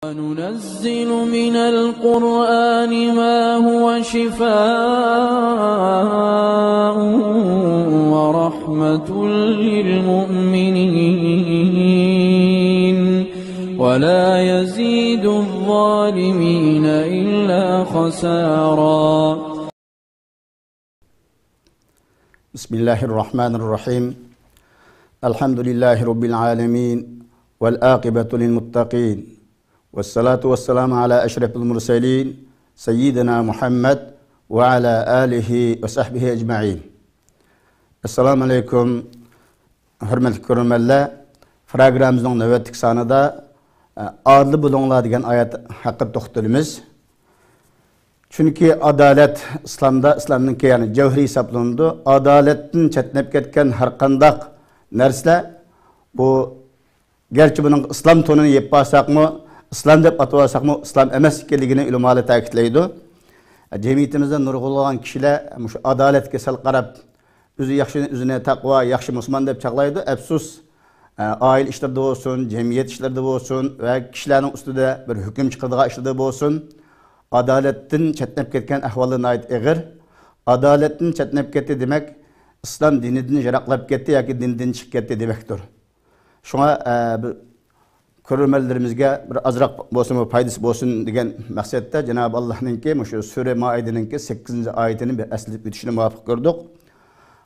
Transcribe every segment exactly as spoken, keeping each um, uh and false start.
وننزل من القرآن ما هو شفاء ورحمة للمؤمنين ولا يزيد الظالمين إلا خسارا. بسم الله الرحمن الرحيم. الحمد لله رب العالمين. والعاقبة للمتقين. والصلاة والسلام على أشرف المرسلين سيدنا محمد وعلى آله وصحبه أجمعين. السلام عليكم. ھۆرمەتلىك كۆرۈرمەنلەر، پروگراممىمىزنىڭ نۆۋەتتىكى سانىدا، ئە، ئادىل بولۇڭلار دېگەن ئايەت ھەققىدە توختىلىمىز. چۈنكى ئادالەت ئىسلامدا، ئىسلامنىڭكى، يەنى جەۋھىرى ھېسابلىنىدۇ. ئادالەتتىن چەتنەپ كەتكەن ھەر قانداق نەرسىلەر، بۇ گەرچە بۇنىڭ ئىسلام تونىنى يېپىپ ئالساقمۇ، ئىسلام دەپ ئاتىۋالساقمۇ، ئىسلام ئەمەس ئىكەنلىكىنى ئۆلىمالار تەكىتلەيدۇ. جەمئىيىتىمىزدە نۇرغۇنلىغان كىشىلەر مۇشۇ ئادالەتكە سەل قاراپ، ئۆزى ياخشىنى ئۆزىنى تەقۋا، ياخشى مۇسۇلمان دەپ چاغلايدۇ. ئەپسۇس، ئە، ئائىلە ئىشلىرىدا بولسۇن، جەمئىيەت ئىشلىرىدا بولسۇن ۋە كىشىلەرنىڭ ئۈستىدە بىر ھۆكۈم چىقىرىدىغان ئىشلىرىدا بولسۇن، ئادالەتتىن چەتنەپ كەتكەن ئەھۋاللار ناھايىتى ئېغىر. ئادالەتتىن چەتنەپ كەتتى دېمەك، ئىسلام دىنىدىن يىراقلاپ كەتتى ياكى دىندىن چىقىپ كەتتى دېمەكتۇر. شۇڭا، ئە، بىر كۆرۈرمەنلىرىمىزگە بىر ئازراق بولسىمۇ پايدىسى بولسۇن دېگەن مەقسەتتە جانابى ئاللاھنىڭكى مۇشۇ سۈرە مائىدىنىڭكى سەككىزىنچى ئايىتىنى بىر ئەسلىتىپ ئۆتۈشنى مۇۋاپىق كۆردۇق.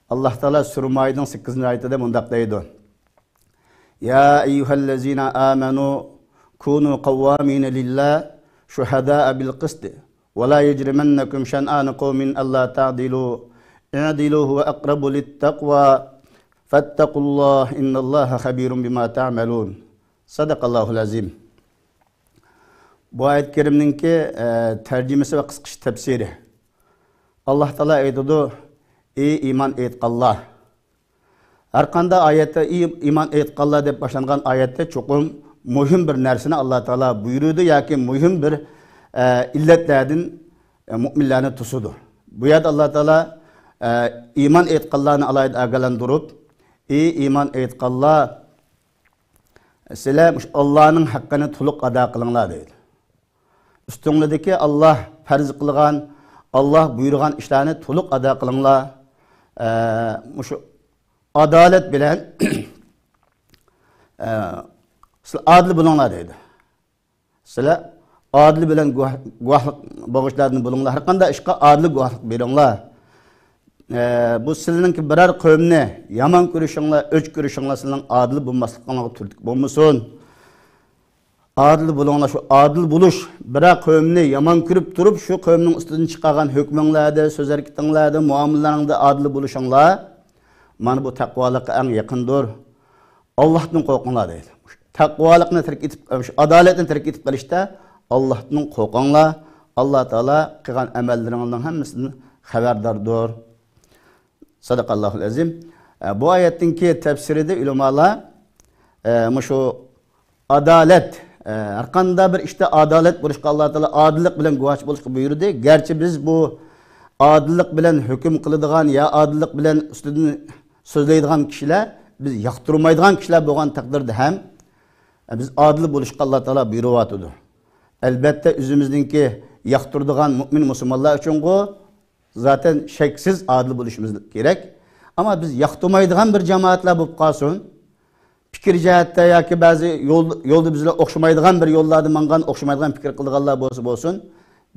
ئاللاھ تائالا سۈرە مائىدىنىڭ سەككىزىنچى ئايىتىدە مۇنداق دەيدۇ: يا أيها الذين آمنوا كونوا قوامين لله شهداء بالقسط ولا يجرمنكم شنآن قوم ألا تعدلوا اعدلوا هو أقرب للتقوى فاتقوا الله إن الله خبير بما تعملون. صدق الله العظيم. بۇ ئايەت كەرىمنىڭكى، ئە، تەرجىمىسى ۋە قىسقىچە تەپسىرى. ئاللاھ تائالا ئېيتىدۇ: ئى ئىمان ئېيتقانلار! ھەر قانداق ئايەتتە ئى ئىمان ئېيتقانلار دەپ باشلانغان ئايەتتە چوقۇم مۇھىم بىر نەرسىنى ئاللاھ تائالا بۇيرۇيدۇ ياكى مۇھىم بىر، ئە، ئىللەتلەردىن، ئە، مۆمىنلەرنى توسىدۇ. بۇ يەردە ئاللاھ تائالا، ئە، ئىمان ئېيتقانلارنى ئالاھىدە ئاگاھلاندۇرۇپ، ئى ئىمان ئېيتقانلار، سىلەر مۇشۇ ئاللاھنىڭ ھەققىنى تولۇق ئادا قىلىڭلار دەيدۇ. ئۈستۈڭلىدىكى ئاللاھ پەرز قىلغان، ئاللاھ بۇيرۇغان ئىشلارنى تولۇق ئادا قىلىڭلار. ئە، مۇشۇ ئادالەت بىلەن، ئە، سىلەر ئادىل بولۇڭلار دەيدۇ. سىلەر ئادىل بىلەن گۇۋاھ-، گۇۋاھلىق بوغۇچىلاردىن بولۇڭلار. ھەر قانداق ئىشقا ئادىل گۇۋاھلىق بېرىڭلار. ئە، بۇ سىلەرنىڭكى بىرەر قەۋمنى يامان كۆرۈشۈڭلار، ئۆچ كۆرۈشۈڭلار سىلەرنىڭ ئادىل بولماسلىقىڭلارغا تۈرتكە بولمىسۇن. ئادىل بولۇڭلار، شۇ ئادىل بولۇش، بىرەر قەۋمنى يامان كۆرۈپ تۇرۇپ، شۇ قەۋمنىڭ ئۈستىدىن چىقارغان ھۆكمۈڭلەردە، سۆز ھەرىكىتىڭلەردە، مۇئامىلىلىرىڭدە ئادىل بولۇشۇڭلار، مانا بۇ تەقۋالىققا ئەڭ يېقىندۇر. ئاللاھتىن قورقۇڭلار دەيدۇ. تەقۋالىقنى تەرك ئېتىپ، شۇ ئادالەتنى تەرك ئېتىپ قېلىشتا ئاللاھتىن قورقۇڭلار. ئاللاھ تائالا قىلغان ئەمەللىرىڭلارنىڭ ھەممىسىدىن خەۋەرداردۇر. سەدەقەللاھۇل ئەزىم. ئە، بۇ ئايەتنىڭكى تەپسىرىدە ئۆلىمالار، ئە، مۇشۇ ئادالەت، ئە، ھەر قانداق بىر ئىشتا ئادالەت بولۇشقا، ئاللاھ تائالا ئادىللىق بىلەن گۇۋاھچى بولۇشقا بۇيرۇدى. گەرچە بىز بۇ ئادىللىق بىلەن ھۆكۈم قىلىدىغان يا ئادىللىق بىلەن ئۈستىدىن سۆزلەيدىغان كىشىلەر بىز ياقتۇرمايدىغان كىشىلەر بولغان تەقدىردە ھەم، ئە، بىز ئادىل بولۇشقا ئاللاھ تائالا بۇيرۇۋاتىدۇ. ئەلبەتتە، ئۆزىمىزنىڭكى ياقتۇرىدىغان مۆمىن مۇسۇلمانلار ئۈچۈنغۇ زاتەن شەكسىز ئادىل بولۇشىمىز كېرەك. ئەمما بىز ياقتۇرمايدىغان بىر جامائەتلەر بولۇپ قالسۇن، پىكىر جەھەتتە ياكى بەزى يول، يولدا بىز بىلەن ئوخشىمايدىغان بىر يوللاردا ماڭغان، ئوخشىمايدىغان پىكىر قىلىدىغانلار بولسا بولسۇن،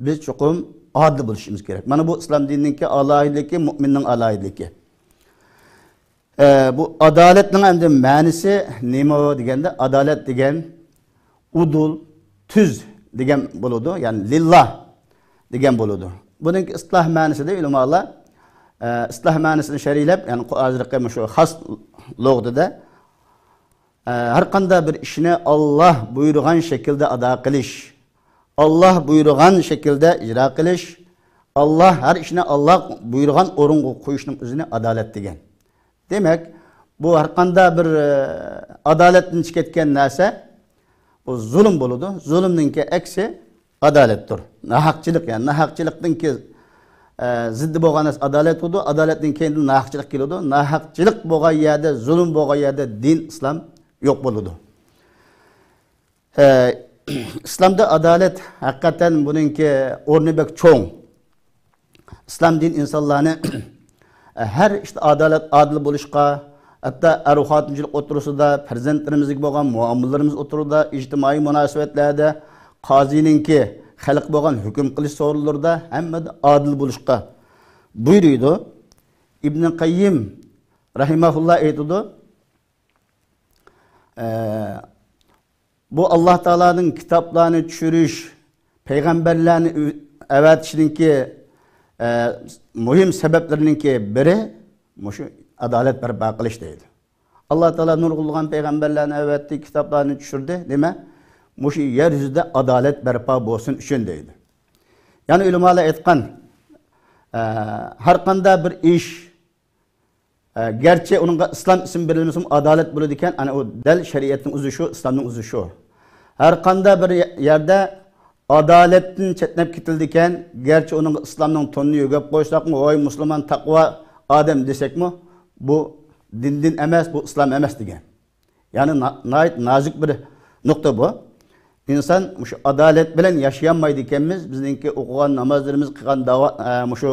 بىز چوقۇم ئادىل بولۇشىمىز كېرەك. مانا بۇ ئىسلام دىنىنىڭكى ئالاھىدىلىكى، مۆمىننىڭ ئالاھىدىلىكى. ئە، بۇ ئادالەتنىڭ ئەمدى مەنىسى نېمە دېگەندە، ئادالەت دېگەن ئۇدۇل، تۈز دېگەن بولىدۇ، يەنى لىللا دېگەن بولىدۇ. بۇنىڭكى ئىستىلاھ مەنىسىدە ئۆلىمالار، ئە، ئىستىلاھ مەنىسىنى شەرھلەپ، يەنى ھازىرقى مۇشۇ خاس لۇغىتىدە، ئە، ھەر قانداق بىر ئىشنى ئاللاھ بۇيرۇغان شەكىلدە ئادا قىلىش، ئاللاھ بۇيرۇغان شەكىلدە ئىجرا قىلىش، ئاللاھ، ھەر ئىشنى ئاللاھ بۇيرۇغان ئورۇنغا قويۇشنىڭ ئۆزىنى ئادالەت دېگەن. دېمەك، بۇ ھەر قانداق بىر، ئە، ئادالەتتىن چىقىپ كەتكەن نەرسە، بۇ زۇلۇم بولىدۇ. زۇلۇمنىڭكى ئەكسى ئادالەتتۇر. ناھەقچىلىق، يەنى ناھەقچىلىقنىڭكى، ئە، زىددى بولغان نەرسە ئادالەت بولىدۇ. ئادالەتتىن كېيىن ناھەقچىلىق كېلىدۇ. ناھەقچىلىق بولغان يەردە، زۇلۇم بولغان يەردە دىن ئىسلام يوق بولىدۇ. ئە، ئىسلامدا ئادالەت ھەقىقەتەن بۇنىڭكى ئورنى بەك چوڭ. ئىسلام دىن ئىنسانلارنى ھەر ئىشتا ئادالەت، ئادىل بولۇشقا، ھەتتا ئەر-خوتۇنچىلىق ئوتتۇرىسىدا، پەرزەنتلىرىمىزگە بولغان مۇئامىلىلىرىمىز ئوتتۇرىدا، ئىجتىمائىي مۇناسىۋەتلەردە، قازىنىڭكى خەلققە بولغان ھۆكۈم قىلىش سورۇنلىرىدا ھەممىدە ئادىل بولۇشقا بۇيرۇيدۇ. ئىبن قەييىم رەھىمەھۇللا ئېيتىدۇ، ئە، بۇ ئاللا تائالانىڭ كىتابلارنى چۈشۈرۈش، پەيغەمبەرلەرنى ئۆ-، ئەۋەتىشىنىڭكى، ئە، مۇھىم سەۋەبلىرىنىڭكى بىرى مۇشۇ ئادالەت بەرپا قىلىش دەيدۇ. ئاللا تائالا نۇرغۇنلىغان پەيغەمبەرلەرنى ئەۋەتتى، كىتابلارنى چۈشۈردى. نېمە؟ مۇشۇ يەر يۈزىدە ئادالەت بەرپا بولسۇن ئۈچۈن دەيدۇ. يەنى ئۆلىمالار ئېيتقان، ئە، ھەر قانداق بىر ئىش، ئە، گەرچە ئۇنىڭغا ئىسلام ئىسمى بېرىلمىسىمۇ، ئادالەت بولىدىكەن. ئەنە ئۇ دەل شەرىئەتنىڭ ئۆزى شۇ، ئىسلامنىڭ ئۆزى شۇ. ھەر قانداق بىر يەردە ئادالەتتىن چەتنەپ كېتىلىدىكەن، گەرچە ئۇنىڭغا ئىسلامنىڭ تونىنى يۆگەپ قويساقمۇ، ۋاي مۇسۇلمان، تەقۋا ئادەم دېسەكمۇ، بۇ دىندىن ئەمەس، بۇ ئىسلام ئەمەس دېگەن. يەنى نا-، ناھايىتى نازۇك بىر نۇقتا بۇ. ئىنسان مۇشۇ ئادالەت بىلەن ياشىيالمايدىكەنمىز، بىزنىڭكى ئوقۇغان نامازلىرىمىز، قىلغان داۋا-، ئە، مۇشۇ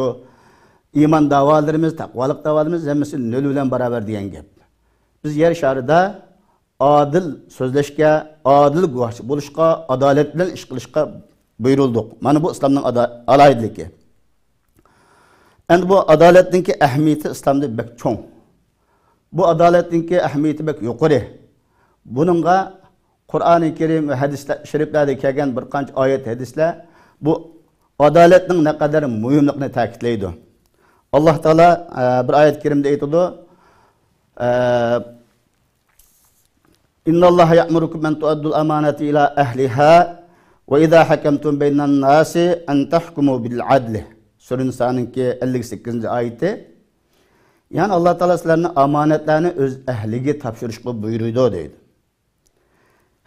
ئىمان داۋالىرىمىز، تەقۋالىق داۋالىرىمىز ھەممىسى نۆل بىلەن باراۋەر دېگەن گەپ. بىز يەر شارىدا ئادىل سۆزلەشكە، ئادىل گۇۋاھچى بولۇشقا، ئادالەت بىلەن ئىش قىلىشقا بۇيرۇلدۇق. مانا بۇ ئىسلامنىڭ ئادا-، ئالاھىدىلىكى. ئەمدى بۇ ئادالەتنىڭكى ئەھمىيىتى ئىسلامدا بەك چوڭ. بۇ ئادالەتنىڭكى ئەھمىيىتى بەك يۇقىرى. بۇنىڭغا قۇرئانى كەرىم ۋە ھەدىسلەر، شەرىپلەردە كەلگەن بىر قانچە ئايەت، ھەدىسلەر بۇ ئادالەتنىڭ نەقەدەر مۇھىملىقىنى تەكىتلەيدۇ. ئاللا تائالا، ئە، بىر ئايەت كەرىمدە ئېيتىدۇ، ئە، إن الله يأمركم أن تؤدوا الأمانات إلى أهلها وإذا حكمتم بين الناس أن تحكموا بالعدل. سۈرە نىسانىڭكى ئەللىك سەككىزىنچى ئايىتى. يەنى ئاللا تائالا سىلەرنى ئامانەتلەرنى ئۆز ئەھلىگە تاپشۇرۇشقا بۇيرۇيدۇ دەيدۇ.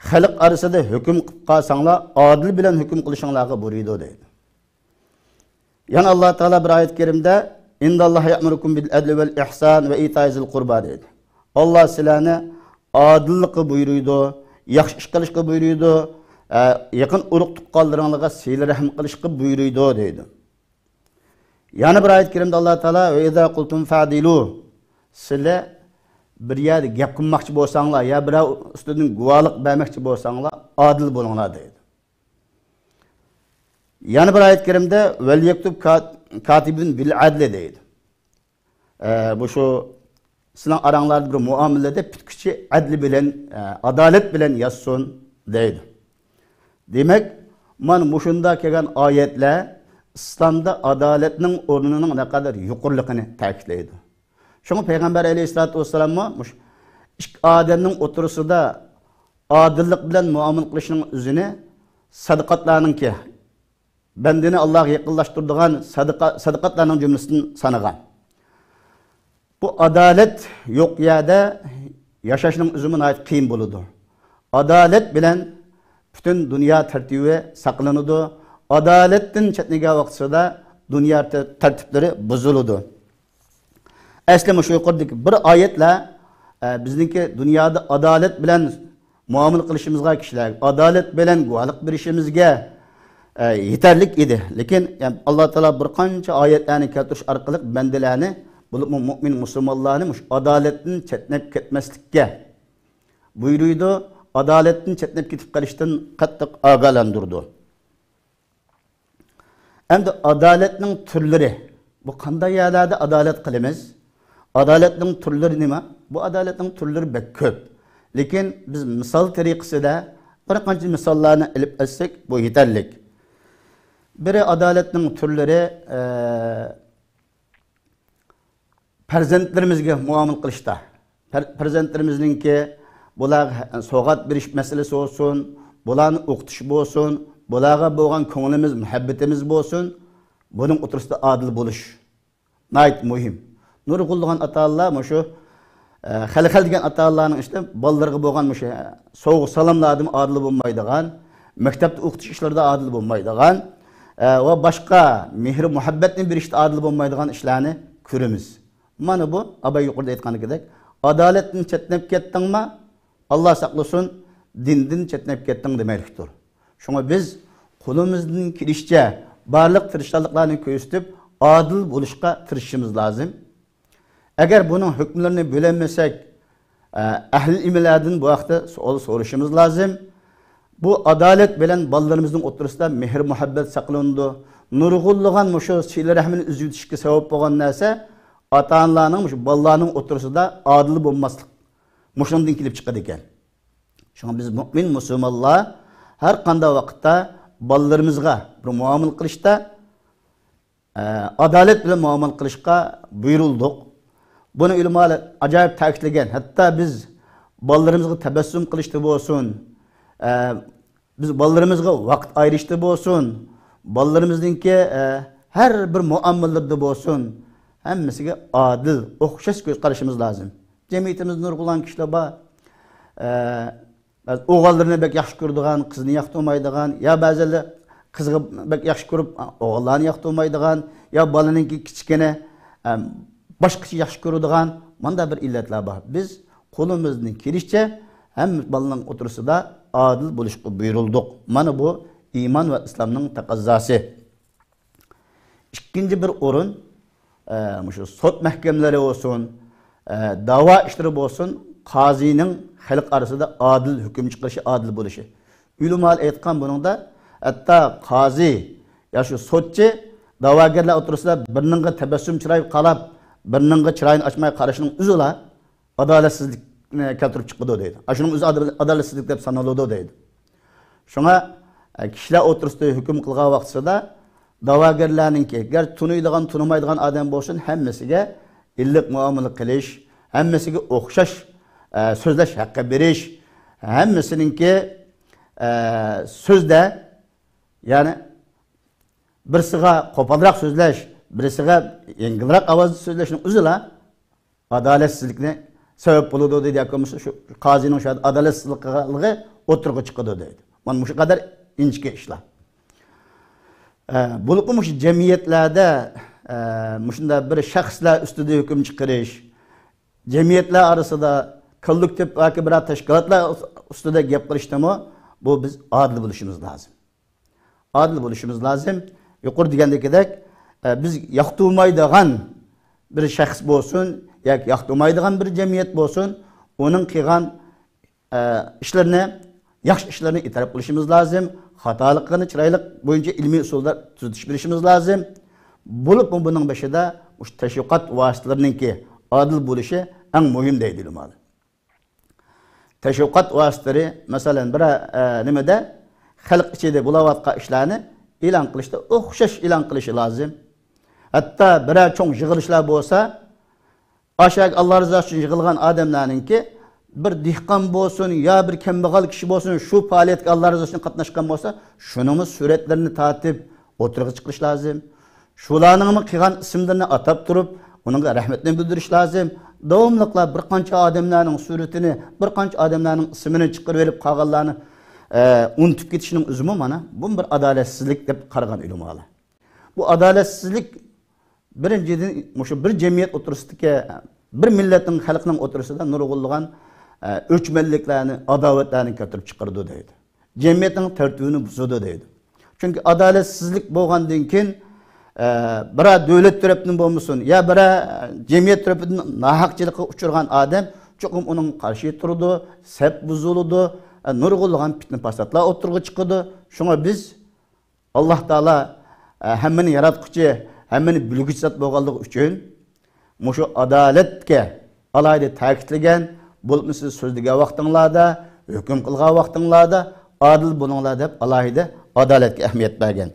خەلق ئارىسىدا ھۆكۈم قىلىپ قالساڭلار، ئادىل بىلەن ھۆكۈم قىلىشىڭلارغا بۇيرۇيدۇ دەيدۇ. يەنە ئاللا تائالا بىر ئايەت كەرىمدە، إن الله يأمركم بالعدل والإحسان وإيتاء ذي القربى دەيدۇ. ئاللا سىلەرنى ئادىللىققا بۇيرۇيدۇ، ياخشى ئىش قىلىشقا بۇيرۇيدۇ، ئە، يېقىن ئۇرۇق تۇغقانلىرىڭلارغا سىلە رەھىم قىلىشقا بۇيرۇيدۇ دەيدۇ. يەنە بىر ئايەت كەرىمدە ئاللا تائالا، وإذا قلتم فاعدلوا، سىلەر بىر يەردە گەپ قىلماقچى بولساڭلار يا بىرەر ئۈستىدىن گۇۋاھلىق بەرمەكچى بولساڭلار، ئادىل بولۇڭلار دەيدۇ. يەنە بىر ئايەت كەرىمدە، وليكتب كا-، كاتب بالعدل دەيدۇ. ئە، بۇ شۇ سىلەرنىڭ ئاراڭلاردا بىر مۇئامىلىدە پۈتكۈچى ئەدلى بىلەن، ئە، ئادالەت بىلەن يازسۇن دەيدۇ. دېمەك، مانا مۇشۇنداق كەلگەن ئايەتلەر ئىسلامدا ئادالەتنىڭ ئورنىنىڭ نەقەدەر يۇقىرىلىقىنى تەكىتلەيدۇ. شۇڭا پەيغەمبەر ئەلەيھىسسالاتۇ ۋەسسالاممۇ مۇشۇ ئىككى ئادەمنىڭ ئوتتۇرىسىدا ئادىللىق بىلەن مۇئامىلە قىلىشنىڭ ئۆزىنى سەدىقاتلارنىڭكى، بەندىنى ئاللاغا يېقىنلاشتۇرىدىغان سەدىقە، سەدىقاتلارنىڭ جۈملىسىدىن سانىغان. بۇ ئادالەت يوق يەردە ياشاشنىڭ ئۆزىمۇ ناھايىتى قىيىن بولىدۇ. ئادالەت بىلەن پۈتۈن دۇنيا تەرتىپى ساقلىنىدۇ. ئادالەتتىن چەتنىگەن ۋاقتىدا دۇنيا تەر-، تەرتىپلىرى بۇزۇلىدۇ. ئەسلى مۇشۇ يۇقىرىدىكى بىر ئايەتلەر، ئە، بىزنىڭكى دۇنيادا ئادالەت بىلەن مۇئامىلە قىلىشىمىزغا، كىشىلەرگە ئادالەت بىلەن گۇۋاھلىق بېرىشىمىزگە، ئە، يېتەرلىك ئىدى. لېكىن، يەنى، ئاللا تائالا بىر قانچە ئايەتلەرنى كەلتۈرۈش ئارقىلىق بەندىلەرنى، بولۇپمۇ مۇئمىن مۇسۇلمانلارنى مۇشۇ ئادالەتتىن چەتنەپ كەتمەسلىككە بۇيرۇيدۇ. ئادالەتتىن چەتنەپ كېتىپ قېلىشتىن قاتتىق ئاگاھلاندۇرىدۇ. ئەمدى ئادالەتنىڭ تۈرلىرى. بۇ قانداق يەرلەردە ئادالەت قىلىمىز؟ ئادالەتنىڭ تۈرلىرى نېمە؟ بۇ ئادالەتنىڭ تۈرلىرى بەك كۆپ. لېكىن بىز مىسال تەرىقىسىدە بىر قانچە مىساللارنى ئېلىپ ئۆتسەك، بۇ يېتەرلىك. بىرى ئادالەتنىڭ تۈرلىرى، ئە، پەرزەنتلىرىمىزگە مۇئامىلە قىلىشتا، پەر-، پەرزەنتلىرىمىزنىڭكى بۇلارغا سوۋغات بېرىش مەسىلىسى بولسۇن، بۇلارنى ئوقۇتۇش بولسۇن، بۇلارغا بولغان كۆڭلىمىز، مۇھەببىتىمىز بولسۇن، بۇنىڭ ئوتتۇرىسىدا ئادىل بولۇش ناھايىتى مۇھىم. نۇرغۇنلىغان ئاتا-ئانىلار مۇشۇ، ئە، خېلى-خېلى دېگەن ئاتا-ئانىلارنىڭ ئىشتە بالىلىرىغا بولغان مۇشۇ سوۋغا-سالاملاردىمۇ ئادىل بولمايدىغان، مەكتەپتە ئوقۇتۇش ئىشلىرىدا ئادىل بولمايدىغان، ئە، ۋە باشقا مېھىر-مۇھەببەتنى بېرىشتە ئادىل بولمايدىغان ئىشلارنى كۆرىمىز. مانا بۇ، ئاباي يۇقىرىدا ئېيتقاندىكىدەك، ئادالەتتىن چەتنەپ كەتتىڭما، ئاللا ساقلىسۇن، دىندىن چەتنەپ كەتتىڭ دېمەكلىكتۇر. شۇڭا بىز قولىمىزدىن كېلىشىچە بارلىق تىرىشچانلىقلارنى كۆرسىتىپ، ئادىل بولۇشقا تىرىشىشىمىز لازىم. ئەگەر بۇنىڭ ھۆكۈملىرىنى بۆلەلمىسەك، ئە، ئەھلى ئىلىملەردىن بۇ ھەقتە سوئال سورىشىمىز لازىم. بۇ ئادالەت بىلەن بالىلىرىمىزنىڭ ئوتتۇرىسىدا مېھىر-مۇھەببەت ساقلىنىدۇ. نۇرغۇنلىغان مۇشۇ سىلە-رەھمىنى ئۈزۈۋېتىشكە سەۋەب بولغان نەرسە ئاتا-ئانىلارنىڭ مۇشۇ بالىلارنىڭ ئوتتۇرىسىدا ئادىل بولماسلىق. مۇشۇنىڭدىن كېلىپ چىقىدىكەن. شۇڭا بىز مۆمىن مۇسۇلمانلار ھەر قانداق ۋاقىتتا بالىلىرىمىزغا بىر مۇئامىلە قىلىشتا، ئە، ئادالەت بىلەن مۇئامىلە قىلىشقا بۇيرۇلدۇق. بۇنى ئۆلىمالار ئاجايىپ تەكىتلىگەن. ھەتتا بىز بالىلىرىمىزغا تەبەسسۇم قىلىشتا بولسۇن، ئە، بىز بالىلىرىمىزغا ۋاقىت ئايرىشتا بولسۇن، بالىلىرىمىزنىڭكى، ئە، ھەر بىر مۇئامىلىلىرىدا بولسۇن، ھەممىسىگە ئادىل، ئوخشاش كۆز قارىشىمىز لازىم. جەمئىيىتىمىزدە نۇرغۇنلىغان كىشىلەر بار. ئە، بەزى ئوغۇللىرىنى بەك ياخشى كۆرىدىغان، قىزنى ياقتۇرمايدىغان، يا بەزىلەر قىزغا بەك ياخشى كۆرۈپ، ئوغۇللارنى ياقتۇرمايدىغان، يا بالىنىڭكى كىچىكىنى، ئە، باشقىچە ياخشى كۆرىدىغان، مۇنداق بىر ئىللەتلەر بار. بىز قولىمىزدىن كېلىشىچە ھەممە بالىنىڭ ئوتتۇرىسىدا ئادىل بولۇشقا بۇيرۇلدۇق. مانا بۇ ئىمان ۋە ئىسلامنىڭ تەقەززاسى. ئىككىنچى بىر ئورۇن، ئە، مۇشۇ سوت مەھكەمىلىرى بولسۇن، ئە، داۋا ئىشلىرى بولسۇن، قازىنىڭ خەلق ئارىسىدا ئادىل ھۆكۈم چىقىرىشى، ئادىل بولۇشى. ئۆلىمالار ئېيتقان بۇنىڭدا، ھەتتا قازى يا شۇ سوتچى داۋاگەرلەر ئوتتۇرىسىدا بىرنىڭغا تەبەسسۇم چىراي قاراپ، بىرنىڭغا چىرايىنى ئاچماي قارىشىنىڭ ئۆزىلا ئادالەتسىزلىكنى كەلتۈرۈپ چىقىدۇ دەيدۇ. ئاشۇنىڭ ئۆزى ئادال-، ئادالەتسىزلىك دەپ سانىلىدۇ دەيدۇ. شۇڭا، ئە، كىشىلەر ئوتتۇرىسىدا ھۆكۈم قىلغان ۋاقتىسىدا داۋاگەرلەرنىڭكى، گەرچە تونۇيدىغان، تونۇمايدىغان ئادەم بولسۇن، ھەممىسىگە ئىللىق مۇئامىلە قىلىش، ھەممىسىگە ئوخشاش، ئە، سۆزلەش ھەققى بېرىش، ھەممىسىنىڭكى، ئە، سۆزدە، يەنى بىرسىغا قوپالراق سۆزلەش، بىرسىغە يەڭگىلرەك ئاۋازدا سۆزلەشنىڭ ئۆزىلا ئادالەتسىزلىكنى سەۋەب بولىدۇ دەيدۇ، ياكى بولمىسا شۇ قازىنىڭ شۇ ئادالەتسىزلىقى ئوتتۇرىغا چىقىدۇ دەيدۇ. مانا مۇشۇ قەدەر ئىنچىكە ئىشلار. ئە، بولۇپمۇ مۇشۇ جەمئىيەتلەردە، ئە، مۇشۇنداق بىر شەخسلەر ئۈستىدە ھۆكۈم چىقىرىش، جەمئىيەتلەر ئارىسىدا كوللېكتىپ ياكى بىرەر تەشكىلاتلار ئۈستىدە گەپ قىلىشتىمۇ بۇ بىز ئادىل بولۇشىمىز لازىم. ئادىل بولۇشىمىز لازىم. يۇقىرىدا دېگەندىكىدەك، ئە، بىز ياقتۇرمايدىغان بىر شەخس بولسۇن ياكى ياقتۇرمايدىغان بىر جەمئىيەت بولسۇن، ئۇنىڭ قىلغان، ئە، ئىشلىرىنى، ياخشى ئىشلىرىنى ئېتىراپ قىلىشىمىز لازىم. خاتالىقىنى چىرايلىق بويىچە ئىلمىي ئۇسۇلدا تۈزىتىش بېرىشىمىز لازىم. بولۇپمۇ بۇنىڭ بېشىدا مۇشۇ تەشۋىقات ۋاسىتىلىرىنىڭكى ئادىل بولۇشى ئەڭ مۇھىم دەيدۇ ئۆلىمالار. تەشۋىقات ۋاسىتىلىرى، مەسىلەن، بىر، ئە، نېمىدە، خەلق ئىچىدە بولۇۋاتقان ئىشلارنى ئېلان قىلىشتا ئوخشاش ئېلان قىلىشى لازىم. ھەتتا بىرەر چوڭ يىغىلىشلار بولسا، ئاشۇ يەرگە ئاللا رىزاسى ئۈچۈن يىغىلغان ئادەملەرنىڭكى، بىر دېھقان بولسۇن يا بىر كەمبەغەل كىشى بولسۇن، شۇ پائالىيەتكە ئاللا رىزاسى ئۈچۈن قاتناشقان بولسا، شۇنىڭمۇ سۈرەتلىرىنى تارتىپ ئوتتۇرىغا چىقىرىش لازىم. شۇلارنىڭمۇ قىلغان ئىسىملىرىنى ئاتاپ تۇرۇپ، ئۇنىڭغا رەھمەتنى بىلدۈرۈش لازىم. داۋاملىقلا بىر قانچە ئادەملەرنىڭ سۈرىتىنى، بىر قانچە ئادەملەرنىڭ ئىسمىنى چىقىرىۋېلىپ، قالغانلارنى، ئە، ئۇنتۇپ كېتىشنىڭ ئۆزىمۇ مانا بۇمۇ بىر ئادالەتسىزلىك دەپ قارىغان ئۆلىمالار. بۇ ئادالەتسىزلىك، بىرىنچىدىن، مۇشۇ بىر جەمئىيەت ئوتتۇرىسىدىكى، بىر مىللەتنىڭ، خەلقنىڭ ئوتتۇرىسىدا نۇرغۇنلىغان، ئە، ئۆچمەنلىكلەرنى، ئاداۋەتلەرنى كەلتۈرۈپ چىقىرىدۇ دەيدۇ. جەمئىيەتنىڭ تەرتىپىنى بۇزىدۇ دەيدۇ. چۈنكى ئادالەتسىزلىك بولغاندىن كېيىن، ئە، بىرەر دۆلەت تەرەپتىن بولمىسۇن، يا بىرەر جەمئىيەت تەرىپىدىن ناھەقچىلىققا ئۇچرىغان ئادەم چوقۇم ئۇنىڭغا قارشى تۇرىدۇ، سەپ بۇزۇلىدۇ، ئە، نۇرغۇنلىغان پىتنە-پاساتلار ئوتتۇرىغا چىقىدۇ. شۇڭا بىز ئاللا تائالا، ئە، ھەممىنى ياراتقۇچى، ھەممىنى بىلگۈچى زات بولغانلىقى ئۈچۈن، مۇشۇ ئادالەتكە ئالاھىدە تەكىتلىگەن، بولۇپمۇ سىز سۆزلىگەن ۋاقتىڭلاردا، ھۆكۈم قىلغان ۋاقتىڭلاردا ئادىل بولۇڭلار دەپ ئالاھىدە ئادالەتكە ئەھمىيەت بەرگەن.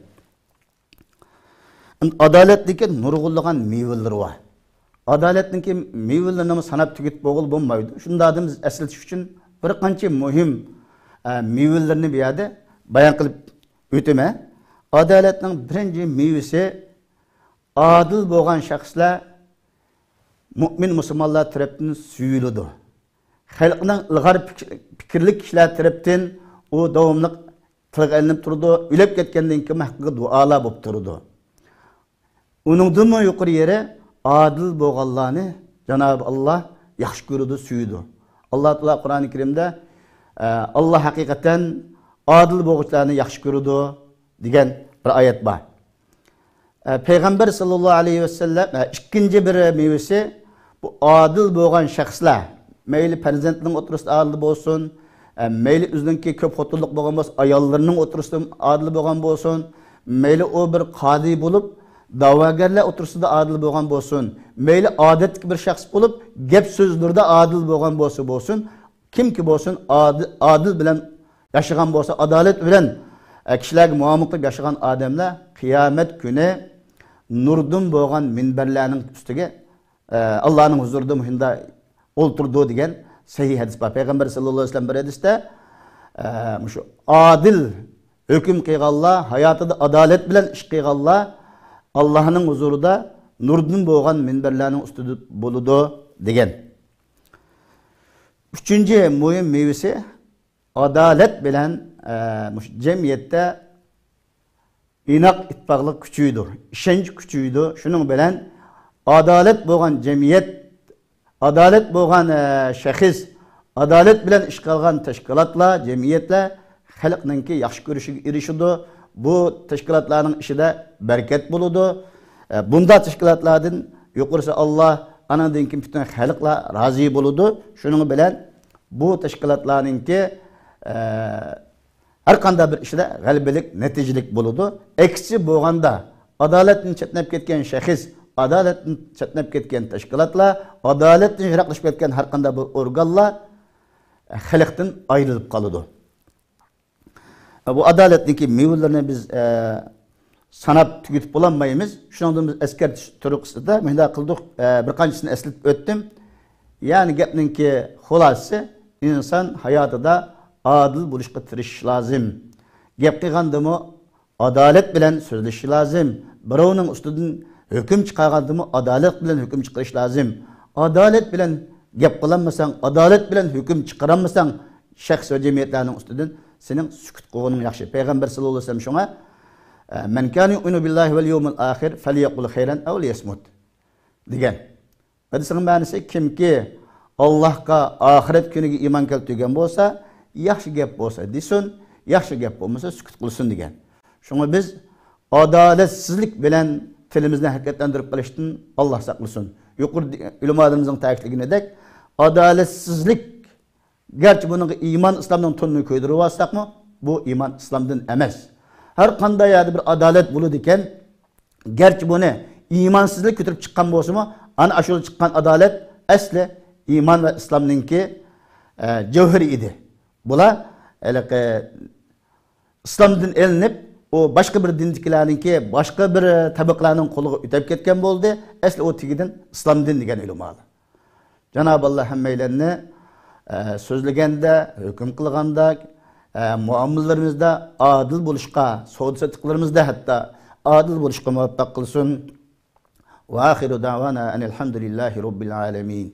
ئەمدى ئادالەتنىڭكى نۇرغۇنلىغان مېۋىلىرى بار. ئادالەتنىڭكى مېۋىلىرىنىمۇ ساناپ تۈگىتىپ بولغىلى بولمايدۇ. شۇنداقتىن بىز ئەسلىتىش ئۈچۈن بىر قانچە مۇھىم، ئە، مېۋىلىرىنى بۇ يەردە بايان قىلىپ ئۆتىمەن. ئادالەتنىڭ بىرىنچى مېۋىسى، ئادىل بولغان شەخسلەر مۆمىن مۇسۇلمانلار تەرەپتىن سۆيۈلىدۇ. خەلقنىڭ ئىلغار پىك-، پىكىرلىك كىشىلەر تەرەپتىن ئۇ داۋاملىق تىلغا ئېلىنىپ تۇرىدۇ. ئۆلۈپ كەتكەندىن كېيىن ھەققىگە دۇئالار بولۇپ تۇرىدۇ. ئۇنىڭدىنمۇ يۇقىرى يېرى، ئادىل بولغانلارنى جانابى ئاللا ياخشى كۆرىدۇ، سۆيىدۇ. ئاللا تائالا قۇرئانى كەرىمدە، ئە، ئاللا ھەقىقەتەن ئادىل بولغۇچىلارنى ياخشى كۆرىدۇ، دېگەن بىر ئايەت بار. ئە، پەيغەمبەر ساللاللاھۇ ئەلەيھى ۋەسەللەم، ئە، ئىككىنچى بىر مېۋىسى، بۇ ئادىل بولغان شەخسلەر، مەيلى پەرزەنتنىڭ ئوتتۇرىسىدا ئادىل بولسۇن، ئە، مەيلى ئۆزىنىڭكى كۆپ خوتۇنلۇق بولغان بولسا، ئاياللىرىنىڭ ئوتتۇرىسىدا ئادىل بولغان بولسۇن، مەيلى ئۇ بىر قازى بولۇپ، دەۋاگەرلەر ئوتتۇرىسىدا ئادىل بولغان بولسۇن، مەيلى ئادەتتىكى بىر شەخس بولۇپ، گەپ سۆزلىرىدە ئادىل بولغان بولسا بولسۇن، كىمكى بولسۇن، ئادىل، ئادىل بىلەن ياشىغان بولسا، ئادالەت بىلەن، ئە، كىشىلەرگە مۇئامىلە قىلىپ ياشىغان ئادەملەر قىيامەت كۈنى نۇردىن بولغان مىنبەرلەرنىڭ ئۈستىگە، ئە، ئاللانىڭ ھۇزۇرىدا مۇشۇنداق ئولتۇرىدۇ دېگەن سەھىھ ھەدىس بار. پەيغەمبەر ساللاللاھۇ ئەلەيھى ۋەسەللەم بىر ھەدىستە، ئە، مۇشۇ ئادىل ھۆكۈم قىلغانلار، ھاياتىدا ئادالەت بىلەن ئىش قىلغانلار ئاللانىڭ ھۇزۇرىدا نۇردىن بولغان مىنبەرلەرنىڭ ئۈستىدە بولىدۇ دېگەن. ئۈچىنچى مۇھىم مېۋىسى، ئادالەت بىلەن، ئە، مۇشۇ جەمئىيەتتە ئىناق ئىتتىپاقلىق كۈچىيىدۇ، ئىشەنچ كۈچىيىدۇ. شۇنىڭ بىلەن ئادالەت بولغان جەمئىيەت، ئادالەت بولغان، ئە، شەخس، ئادالەت بىلەن ئىش قىلغان تەشكىلاتلار، جەمئىيەتلەر خەلقنىڭكى ياخشى كۆرۈشىگە ئېرىشىدۇ. بۇ تەشكىلاتلارنىڭ ئىشىدا بەرىكەت بولىدۇ. ئە، بۇنداق تەشكىلاتلاردىن يۇقىرىسى ئاللا، ئانىڭدىن كېيىن پۈتۈن خەلقلەر رازى بولىدۇ. شۇنىڭ بىلەن بۇ تەشكىلاتلارنىڭكى، ئە، ھەر قانداق بىر ئىشىدا غەلىبىلىك، نەتىجىلىك بولىدۇ. ئەكسىچە بولغاندا، ئادالەتتىن چەتنەپ كەتكەن شەخس، ئادالەتتىن چەتنەپ كەتكەن تەشكىلاتلار، ئادالەتتىن يىراقلىشىپ كەتكەن ھەر قانداق بىر ئورگانلار خەلقتىن ئايرىلىپ قالىدۇ. بۇ ئادالەتنىڭكى مېۋىلىرىنى بىز، ئە، ساناپ تۈگىتىپ بولالمايمىز. شۇنىڭدىن بىز ئەسكەرتىش تۈرى قىسمىدا مۇنداق قىلدۇق، ئە، بىر قانچىسىنى ئەسلىتىپ ئۆتتۈم. يەنى گەپنىڭكى خۇلاسىسى، ئىنسان ھاياتىدا ئادىل بولۇشقا تىرىشىش لازىم. گەپ قىلغاندىمۇ ئادالەت بىلەن سۆزلىشىش لازىم. بىراۋنىڭ ئۈستىدىن ھۆكۈم چىقارغاندىمۇ ئادالەت بىلەن ھۆكۈم چىقىرىش لازىم. ئادالەت بىلەن گەپ قىلالمىساڭ، ئادالەت بىلەن ھۆكۈم چىقىرالمىساڭ، شەخس ۋە جەمئىيەتلەرنىڭ ئۈستىدىن سېنىڭ سۈكۈت قىلغىنىڭ ياخشى. پەيغەمبەر ساللاللاھۇ ئەلەيھى ۋەسەللەم شۇڭا، ئە، «مەن كانە يۇئمىنۇ بىللاھى ۋەل يەۋمىل ئاخىر فەليەقۇل خەيرەن ئەۋ لىيەسمۇت» دېگەن. ھەدىسنىڭ مەنىسى، كىمكى ئاللاھقا، ئاخىرەت كۈنىگە ئىمان كەلتۈرگەن بولسا، ياخشى گەپ بولسا دېسۇن، ياخشى گەپ بولمىسا سۈكۈت قىلسۇن دېگەن. شۇڭا بىز ئادالەتسىزلىك بىلەن تىلىمىزنى ھەرىكەتلەندۈرۈپ قېلىشتىن ئاللا ساقلىسۇن. يۇقىرىدا ئۆلىمالىرىمىزنىڭ تەكىتلىگىنىدەك، ئادالەتسىزلىك، گەرچە بۇنىڭغا ئىمان ئىسلامنىڭ تونىنى كۆيدۈرۈۋالساقمۇ، بۇ ئىمان ئىسلامدىن ئەمەس. ھەر قانداق يەردە بىر ئادالەت بولىدىكەن، گەرچە بۇنى ئىمانسىزلىق كۆتۈرۈپ چىققان بولسىمۇ، ئانا ئاشۇ چىققان ئادالەت ئەسلى ئىمان ۋە ئىسلامنىڭكى، ئە، جەۋھىرى ئىدى. بۇلار ھېلىقى ئىسلامدىن ئېلىنىپ، ئۇ باشقا بىر دىندىكىلەرنىڭكى، باشقا بىر تەبىقىلەرنىڭ قولىغا ئۆتۈپ كەتكەن بولدى. ئەسلى ئۇ تېگىدىن ئىسلام دىن دېگەن ئۆلىمالار. جانابى ئاللا ھەممەيلەننى، ئە، سۆزلىگەندە، ھۆكۈم قىلغاندا، ئە، مۇئامىلىلىرىمىزدە ئادىل بولۇشقا، سودا سېتىقلىرىمىزدە ھەتتا ئادىل بولۇشقا مۇۋەپپەق قىلسۇن. ۋە ئاخىرۇ دەۋانا ئەنىل ھەمدۇلىللاھى رەببىل ئالەمىن.